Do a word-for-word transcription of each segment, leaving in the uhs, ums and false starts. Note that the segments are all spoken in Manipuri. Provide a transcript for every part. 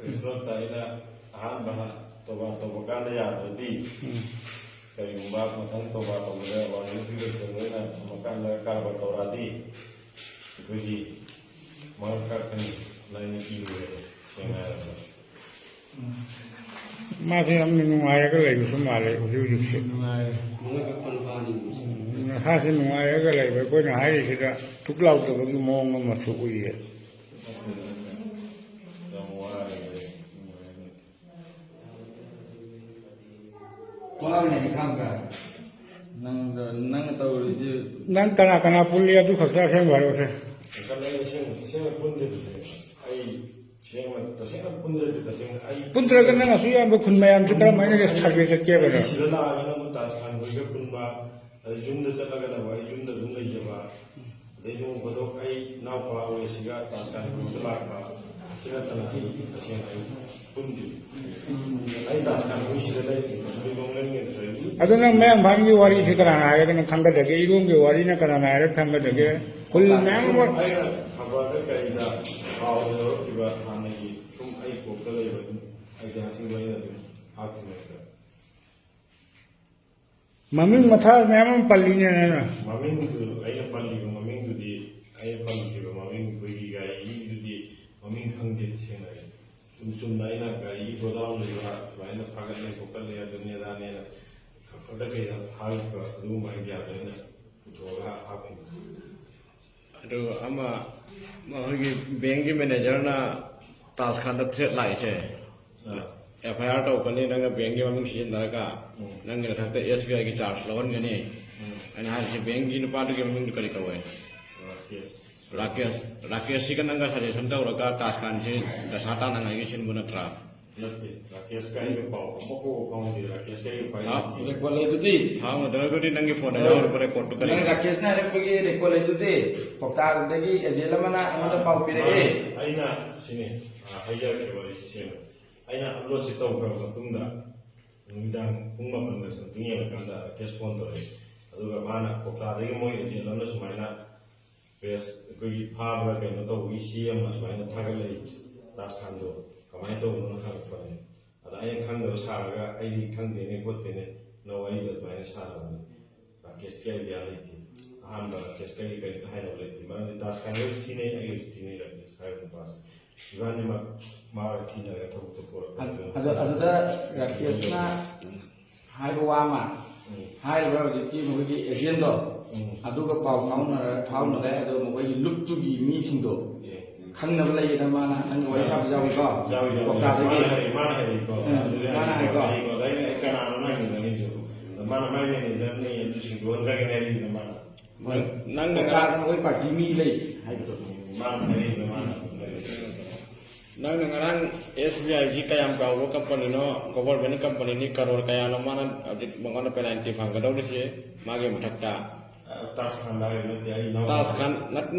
ꯔꯦꯁꯇꯨꯔꯦꯟꯠꯇ ꯑꯩꯅ ꯑꯍꯥꯟꯕ ꯇꯣꯕꯥ ꯇꯧꯕ ꯀꯥꯟꯗ ꯌꯥꯗ꯭ꯔꯗꯤ, ꯀꯔꯤꯒꯨꯝꯕ ꯃꯊꯪ ꯇꯣꯕꯥ ꯇꯧꯕꯗ ꯋꯥꯔꯅꯤꯡ ꯄꯤꯔꯛꯇꯅ ꯂꯣꯏꯅ ꯊꯝꯃꯀꯥꯟꯗ ꯀꯔꯕꯥꯔ ꯇꯧꯔꯛꯑꯗꯤ, ꯑꯩꯈꯣꯏꯗꯤ ꯃꯔꯛ ꯀꯛꯀꯅꯤ꯫ ꯅꯪ ꯏꯔꯨꯔꯦ, ꯁꯦꯡꯅ ꯍꯥꯏꯔꯕꯗ꯫ ꯃꯥꯁꯦ ꯌꯥꯝꯅ ꯅꯨꯡꯉꯥꯏꯔꯒ ꯂꯩꯕꯁꯨ ꯃꯥꯜꯂꯦ ꯍꯧꯖꯤꯛ ꯍꯧꯖꯤꯛꯁꯦ꯫ ꯅꯨꯡꯉꯥꯏꯔꯦ꯫ ꯃꯣꯏꯒ ꯄꯟ ꯄꯥꯅꯤ꯫ ꯎꯝ, ꯃꯁꯥꯁꯦ ꯅꯨꯡꯉꯥꯏꯔꯒ ꯂꯩꯕ, ꯑꯩꯈꯣꯏꯅ ꯍꯥꯏꯔꯤꯁꯤꯗ ꯊꯨꯛ ꯂꯥꯎꯗꯕꯒꯤ ꯃꯑꯣꯡ ꯑꯃꯁꯨ ꯎꯏꯌꯦ꯫ ꯌꯥꯝ ꯋꯥꯔꯦ꯫ ꯋꯥꯒꯅꯤ ꯈꯪꯕ꯭ꯔꯥ? ꯅꯪꯗ-, ꯅꯪꯅ ꯇꯧꯔꯤꯁꯦ꯫ ꯅꯪ ꯀꯅꯥ ꯀꯅꯥ ꯄꯨꯜꯂꯤ ꯑꯗꯨ ꯈꯛꯇ ꯑꯁꯦꯡꯕ ꯍꯥꯏꯔꯛꯑꯣꯁꯦ꯫ ꯑꯩ ꯑꯁꯦꯡꯕ, ꯑꯁꯦꯡꯕ ꯄꯨꯟꯗꯦ꯫ ꯑꯩ ꯁꯦꯡꯅ, ꯇꯁꯦꯡꯅ ꯄꯨꯟꯗ꯭ꯔꯗꯤ, ꯇꯁꯦꯡꯅ ꯑꯩ ꯄꯨꯟꯗ꯭ꯔꯒ ꯅꯪ ꯑꯁꯨꯛ ꯌꯥꯝꯕ ꯈꯨꯟ ꯃꯌꯥꯝꯁꯦ ꯀꯔꯝ ꯍꯥꯏꯅ ꯁꯔꯚꯦ ꯆꯠꯀꯦꯕ ꯑꯩ ꯅꯪ? ꯁꯤꯗ ꯂꯥꯛꯑꯒꯅ ꯑꯃꯨꯛ ꯇꯥꯖ ꯈꯥꯟ ꯈꯣꯏꯒ ꯄꯨꯟꯕ, ꯑꯗꯩ ꯌꯨꯝꯗ ꯆꯠꯂꯒꯅ ꯑꯩ ꯌꯨꯝꯗ ꯑꯗꯨꯝ ꯂꯩꯖꯕ, ꯑꯗꯩ ꯅꯣꯡ ꯐꯥꯗꯣꯛ ꯑꯩ ꯏꯅꯥꯎꯄꯥ ꯑꯣꯏꯁꯤꯒ ꯇꯥꯖ ꯈꯥꯟ ꯈꯣꯏꯒ ꯂꯥꯛꯄ, ꯑꯁꯤ ꯅꯠꯇꯅ ꯑꯩ ꯇꯁꯦꯡꯅ ꯑꯩ ꯄꯨꯟꯗꯦ꯫ ꯑꯩ ꯇꯥꯖ ꯈꯥꯟ ꯈꯣꯏꯁꯤꯗ ꯂꯩ, ꯁꯨꯂꯩꯃꯥꯡꯂꯦꯟꯒꯤ ꯁꯨꯂꯩꯃꯥꯡꯂꯦꯟ꯫ ꯑꯗꯣ ꯅꯪ ꯃꯌꯥꯡꯐꯥꯟꯒꯤ ꯋꯥꯔꯤꯁꯤ ꯀꯅꯥꯅ ꯍꯥꯏꯔꯒ ꯅꯪ ꯈꯪꯒꯗꯒꯦ? ꯏꯔꯣꯝꯒꯤ ꯋꯥꯔꯤꯅ ꯀꯅꯥꯅ ꯍꯥꯏꯔꯒ ꯈꯪꯒꯗꯒꯦ? ꯈꯨꯜ ꯃꯌꯥꯝ ꯑꯃ ꯑꯩꯅ ꯈꯕꯔꯗ ꯀꯩꯗ ꯄꯥꯎꯗ ꯂꯧꯔꯛꯈꯤꯕ ꯍꯥꯟꯅꯒꯤ ꯁꯨꯝ ꯑꯩ ꯀꯣꯛꯇ ꯂꯩꯕ ꯑꯗꯨꯝ ꯑꯥꯏꯗꯤꯌꯥꯁꯤꯡꯗꯣ ꯑꯩꯅ ꯑꯗꯨꯝ ꯍꯥꯞꯈꯤꯕꯅꯦ꯫ ꯃꯃꯤꯡ ꯃꯊꯥ ꯃꯌꯥꯝ ꯑꯃ ꯄꯜꯂꯤꯅꯦ ꯅꯪꯅ꯫ ꯃꯃꯤꯡꯗꯨ, ꯑꯩꯅ ꯄꯜꯂꯤꯕ ꯃꯃꯤꯡꯗꯨꯗꯤ, ꯑꯩꯅ ꯄꯜꯂꯤꯕ ꯃꯃꯤꯡ, ꯑꯩꯈꯣꯏꯒꯤ ꯒꯥꯔꯤꯒꯤꯗꯨꯗꯤ ꯃꯃꯤꯡ ꯈꯪꯗꯦ, ꯁꯦꯡꯅ ꯍꯥꯏꯔꯗꯤ꯫ ꯁꯨꯝ ꯆꯨꯝꯅ ꯑꯩꯅ ꯒꯥꯔꯤꯒꯤ ꯒꯣꯗꯥꯎꯟ ꯂꯩꯕ, ꯑꯗꯨꯃꯥꯏꯅ ꯐꯥꯒꯠꯂꯦ ꯈꯣꯀꯠꯂꯦ ꯑꯗꯨꯅꯤ ꯑꯗꯥꯅꯦꯅ ꯈꯕꯔꯗ ꯀꯩꯗ ꯊꯥꯔꯛꯄ ꯑꯗꯨꯒꯨꯝꯕ ꯑꯥꯏꯗꯤꯌꯥꯗꯣ ꯑꯩꯅ ꯄꯨꯊꯣꯛꯑꯒ ꯍꯥꯞꯈꯤꯕꯅꯤ꯫ ꯑꯗꯨ ꯑꯃ, ꯃꯈꯣꯏꯒꯤ ꯕꯦꯡꯒꯤ ꯃꯦꯅꯦꯖꯔꯅ ꯇꯥꯖ ꯈꯥꯟꯗ ꯊ꯭ꯔꯦꯠ ꯂꯥꯛꯏꯁꯦ, ꯑꯥ꯫ ꯑꯦꯐ ꯑꯥꯏ ꯑꯥꯔ ꯇꯧꯔꯛꯀꯅꯤ, ꯅꯪꯅ ꯕꯦꯡꯒꯤ ꯃꯃꯤꯡ ꯁꯤꯖꯤꯟꯅꯔꯒ, ꯎꯝ꯫ ꯅꯪꯒꯤ ꯃꯊꯛꯇ ꯑꯦꯁ ꯕꯤ ꯑꯥꯏꯒꯤ ꯆꯥꯔꯖ ꯂꯧꯍꯟꯒꯅꯤ꯫ ꯎꯝ꯫ ꯑꯩꯅ ꯍꯥꯏꯔꯤꯁꯦ, ꯕꯦꯡꯒꯤ ꯅꯨꯄꯥꯗꯨꯒꯤ ꯃꯃꯤꯡꯗꯨ ꯀꯔꯤ ꯀꯧꯋꯦ? ꯔꯥꯀꯦꯁ꯫ ꯔꯥꯀꯦꯁ, ꯔꯥꯀꯦꯁꯁꯤꯒ ꯅꯪꯒ ꯁꯖꯦꯁꯟ ꯇꯧꯔꯒ ꯇꯥꯖ ꯈꯥꯟꯁꯤ ꯗꯁꯥ ꯇꯥꯅꯉꯥꯏꯒꯤ ꯁꯤꯟꯕ ꯅꯠꯇ꯭ꯔꯥ? ꯅꯠꯇꯦ, ꯔꯥꯀꯦꯁꯀ ꯑꯩꯒ ꯄꯥꯎ ꯑꯃꯐꯥꯎ ꯐꯥꯎꯅꯗꯦ꯫ ꯔꯥꯀꯦꯁꯀ ꯑꯩꯒ ꯄꯥꯎ ꯍꯥ? ꯐꯥꯎꯅꯗꯦ꯫ ꯔꯦꯀꯣꯔꯗ ꯂꯩꯗꯨꯗꯤ? ꯐꯥꯎꯅꯗ꯭ꯔꯒꯗꯤ ꯅꯪꯒꯤ ꯐꯣꯟꯗ ꯌꯥꯎꯔꯤꯕ ꯔꯦꯀꯣꯔꯗꯇꯨ ꯀꯔꯤ? ꯅꯪ ꯔꯥꯀꯦꯁꯅ ꯍꯥꯏꯔꯛꯄꯒꯤ ꯔꯦꯀꯣꯔꯗ ꯂꯩꯗꯨꯗꯤ? ꯀ꯭ꯋꯥꯛꯇꯥꯗꯒꯤ ꯑꯦꯖꯦꯟ ꯑꯃꯅ ꯑꯩꯉꯣꯟꯗ ꯄꯥꯎ ꯄꯤꯔꯛꯑꯦ꯫ ꯑꯩꯅ ꯁꯤꯅꯤ, ꯑ, ꯍꯥꯏꯖꯔꯛꯀꯦ ꯋꯥꯔꯤꯁꯤ ꯁꯦꯡꯅ꯫ ꯑꯩꯅ ꯑꯞꯂꯣꯗꯁꯦ ꯇꯧꯈ꯭ꯔꯕ ꯃꯇꯨꯡꯗ ꯅꯨꯃꯤꯗꯥꯡ ꯄꯨꯡ ꯃꯥꯄꯟꯗ ꯁꯝꯊꯤꯡ ꯌꯦꯡꯉꯀꯥꯟꯗ ꯔꯥꯀꯦꯁ ꯐꯣꯟ ꯇꯧꯔꯛꯑꯦ꯫ ꯑꯗꯨꯒ ꯃꯥꯅ ꯀ꯭ꯋꯥꯛꯇꯥꯗꯒꯤ ꯃꯣꯏ ꯑꯦꯖꯦꯟ ꯑꯃꯅ ꯁꯨꯃꯥꯏꯅ ꯄ꯭ꯔꯦꯁ ꯑꯩꯈꯣꯏꯒꯤ ꯐꯥꯕ꯭ꯔꯥ ꯀꯩꯅꯣ ꯇꯧꯕꯒꯤ ꯆꯦ ꯑꯃ ꯁꯨꯃꯥꯏꯅ ꯊꯥꯒꯠꯂꯛꯏ ꯇꯥꯖ ꯈꯥꯟꯗꯣ꯫ ꯀꯃꯥꯏꯅ ꯇꯧꯕꯅꯣ ꯍꯪꯉꯛꯄꯅꯦ꯫ ꯑꯗ ꯑꯩꯅ ꯈꯪꯗꯕ ꯁꯥꯔꯒ "ꯑꯩꯗꯤ ꯈꯪꯗꯦꯅꯦ ꯈꯣꯠꯇꯦꯅꯦ, ꯅꯪ ꯋꯥꯔꯤꯗꯣ ꯑꯗꯨꯃꯥꯏꯅ ꯁꯥꯔꯕꯅꯤ"꯫ ꯔꯥꯀꯦꯁꯀꯤ ꯑꯥꯏꯗꯤꯌꯥ ꯂꯩꯇꯦ꯫ ꯑꯍꯥꯟꯕ ꯔꯥꯀꯦꯁꯀ ꯑꯩꯒ ꯀꯔꯤꯝꯇ ꯍꯥꯏꯅꯕ ꯂꯩꯇꯦ꯫ ꯃꯔꯝꯗꯤ ꯇꯥꯖ ꯈꯥꯟꯒꯁꯨ ꯊꯤꯅꯩ, ꯑꯩꯒꯁꯨ ꯊꯤꯅꯩ ꯔꯥꯀꯦꯁ ꯍꯥꯏꯔꯤꯕ ꯅꯨꯄꯥꯁꯦ꯫ ꯏꯕꯥꯅꯤꯃꯛ ꯃꯥꯒ ꯊꯤꯅꯔꯒ ꯊꯕꯛꯇꯣ ꯄꯨꯔꯛꯄ꯫ ꯑꯗꯨ-, ꯑꯗꯨꯗ ꯔꯥꯀꯦꯁꯅ ꯍꯥꯏꯕ ꯋꯥ ꯑꯃ, ꯎꯝ꯫ ꯍꯥꯏꯔꯤꯕ ꯍꯧꯖꯤꯛꯀꯤ ꯃꯈꯣꯏꯒꯤ ꯑꯦꯖꯦꯟꯗꯣ, ꯎꯝ꯫ ꯑꯗꯨꯒ ꯄꯥꯎ ꯐꯥꯎꯅꯔ-, ꯐꯥꯎꯅꯔꯦ꯫ ꯑꯗꯣ ꯃꯈꯣꯏꯒꯤ ꯂꯨꯞꯇꯨꯒꯤ ꯃꯤꯁꯤꯡꯗꯣ ꯎꯝ꯫ ꯈꯪꯅꯕ ꯂꯩꯌꯦꯅ ꯃꯥꯅ ꯅꯪꯒ ꯋꯥꯔꯤ ꯁꯥꯕ ꯌꯥꯎꯏꯀꯣ? ꯌꯥꯎꯏ, ꯌꯥꯎꯏ꯫ ꯀꯣꯛꯇꯥꯗꯒꯤ꯫ ꯃꯥꯅ ꯍꯥꯏ-, ꯃꯥꯅ ꯍꯥꯏꯔꯤꯀꯣ꯫ ꯎꯝ, ꯑꯗꯨꯗ ꯃꯥꯅ ꯍꯥꯏꯀꯣ꯫ ꯍꯥꯏꯔꯤꯀꯣ꯫ ꯑꯗ ꯑꯩꯅ, "ꯑꯩ ꯀꯅꯥꯅꯣ ꯅꯪ ꯍꯪꯉꯤꯗꯣ?" ꯑꯗ ꯃꯥꯅ "ꯃꯥꯏ ꯃꯦꯅꯦꯖꯔꯅꯦ, ꯑꯗꯨ ꯁꯤꯡꯗꯣꯛꯍꯟꯈ꯭ꯔꯒꯦꯅꯦ ꯑꯩꯒꯤꯗ" ꯃꯥꯅ꯫ ꯅꯪ-, ꯅꯪꯅ ꯀꯣꯛꯇꯥꯗ ꯉꯔꯥꯡ ꯃꯈꯣꯏ ꯄꯥꯔꯇꯤ ꯃꯤ ꯂꯩ ꯍꯥꯏꯕꯗꯣ꯫ ꯃꯥꯅ ꯍꯥꯏꯔꯛꯏꯗꯣ ꯃꯥꯅ꯫ ꯅꯪꯅ ꯉꯔꯥꯡ ꯑꯦꯁ ꯕꯤ ꯑꯥꯏꯁꯤ ꯀꯌꯥꯝ ꯆꯥꯎꯕ ꯀꯝꯄꯅꯤꯅꯣ, ꯒꯣꯕꯔꯃꯦꯟ ꯀꯝꯄꯅꯤꯅꯤ, ꯀꯔꯣꯔ ꯀꯌꯥꯅꯣ ꯃꯥꯅ ꯍꯧꯖꯤꯛ ꯃꯉꯣꯟꯗ ꯄꯦꯅꯥꯜꯇꯤ ꯐꯪꯒꯗꯧꯔꯤꯁꯦ ꯃꯥꯒꯤ ꯃꯊꯛꯇ? ꯑ, ꯇꯥꯖ ꯈꯥꯟꯗ ꯍꯥꯏꯕ ꯅꯠꯇꯦ, ꯑꯩ ꯏꯅꯥꯎ ꯇꯥꯖ ꯈꯥꯟ ꯅꯠ-,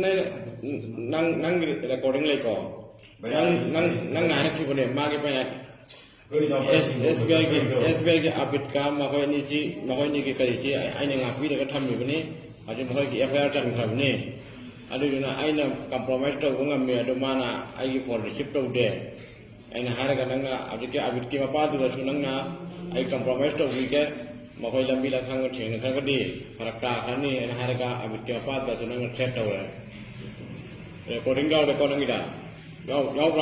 ꯅꯪ, ꯅꯪꯒꯤ ꯔꯦꯀꯣꯔꯗꯤꯡ ꯂꯩꯀꯣ? ꯚꯩꯌꯥ, ꯅꯪ, ꯑꯩ, ꯅꯪ, ꯑꯩ, ꯅꯪꯅ ꯍꯥꯏꯔꯛꯈꯤꯕꯅꯦ, ꯃꯥꯒꯤ ꯄꯦꯅꯥꯜꯇꯤ꯫ ꯑꯩꯈꯣꯏ ꯏꯅꯥꯎꯄꯥ ꯑꯦꯁ-, ꯁꯤꯡꯗꯣ ꯑꯦꯁ ꯕꯤ ꯑꯥꯏꯒꯤ, ꯆꯠꯈ꯭ꯔꯦ꯫ ꯑꯦꯁ ꯕꯤ ꯑꯥꯏꯒꯤ ꯑꯕꯤꯠꯀ ꯃꯈꯣꯏ ꯑꯅꯤꯁꯤ, ꯃꯈꯣꯏ ꯑꯅꯤꯒꯤ ꯀꯔꯤꯁꯤ ꯑꯩꯅ ꯉꯥꯛꯄꯤꯔꯒ ꯊꯝꯃꯤꯕꯅꯤ꯫ ꯍꯧꯖꯤꯛ ꯃꯈꯣꯏꯒꯤ ꯑꯦꯐ ꯑꯥꯏ ꯑꯥꯔ ꯆꯟꯈ꯭ꯔꯕꯅꯤ꯫ ꯑꯗꯨꯗꯨꯅ ꯑꯩꯅ ꯀꯝꯄ꯭ꯔꯣꯃꯥꯏꯁ ꯇꯧꯕ ꯉꯝꯃꯤ, ꯑꯗꯨ ꯃꯥꯅ ꯑꯩꯒꯤ ꯐꯣꯟ ꯔꯤꯁꯤꯞ ꯇꯧꯗꯦ꯫ ꯑꯩꯅ ꯍꯥꯏꯔꯒ ꯅꯪꯅ ꯍꯧꯖꯤꯛꯀꯤ ꯑꯕꯤꯠꯀꯤ ꯃꯄꯥꯗꯨꯗꯁꯨ ꯅꯪꯅ "ꯑꯩ ꯀꯝꯄ꯭ꯔꯣꯃꯥꯏꯁ ꯇꯧꯕꯤꯒꯦ, ꯃꯈꯣꯏ ꯂꯝꯕꯤ ꯂꯝꯈꯥꯡꯗ ꯊꯦꯡꯅꯈ꯭ꯔꯒꯗꯤ ꯐꯔꯛ ꯇꯥꯈ꯭ꯔꯅꯤ" ꯍꯥꯏꯅ ꯍꯥꯏꯔꯒ ꯑꯕꯤꯠꯀꯤ ꯃꯄꯥꯗꯨꯗꯁꯨ ꯅꯪꯅ ꯊ꯭ꯔꯦꯠ ꯇꯧꯔꯦ꯫ ꯔꯦꯀꯣꯔꯗꯤꯡ ꯌꯥꯎꯔꯦꯀꯣ ꯅꯪꯒꯤꯗ? ꯌꯥꯎ-, ꯌꯥꯎꯕ꯭ꯔꯥ?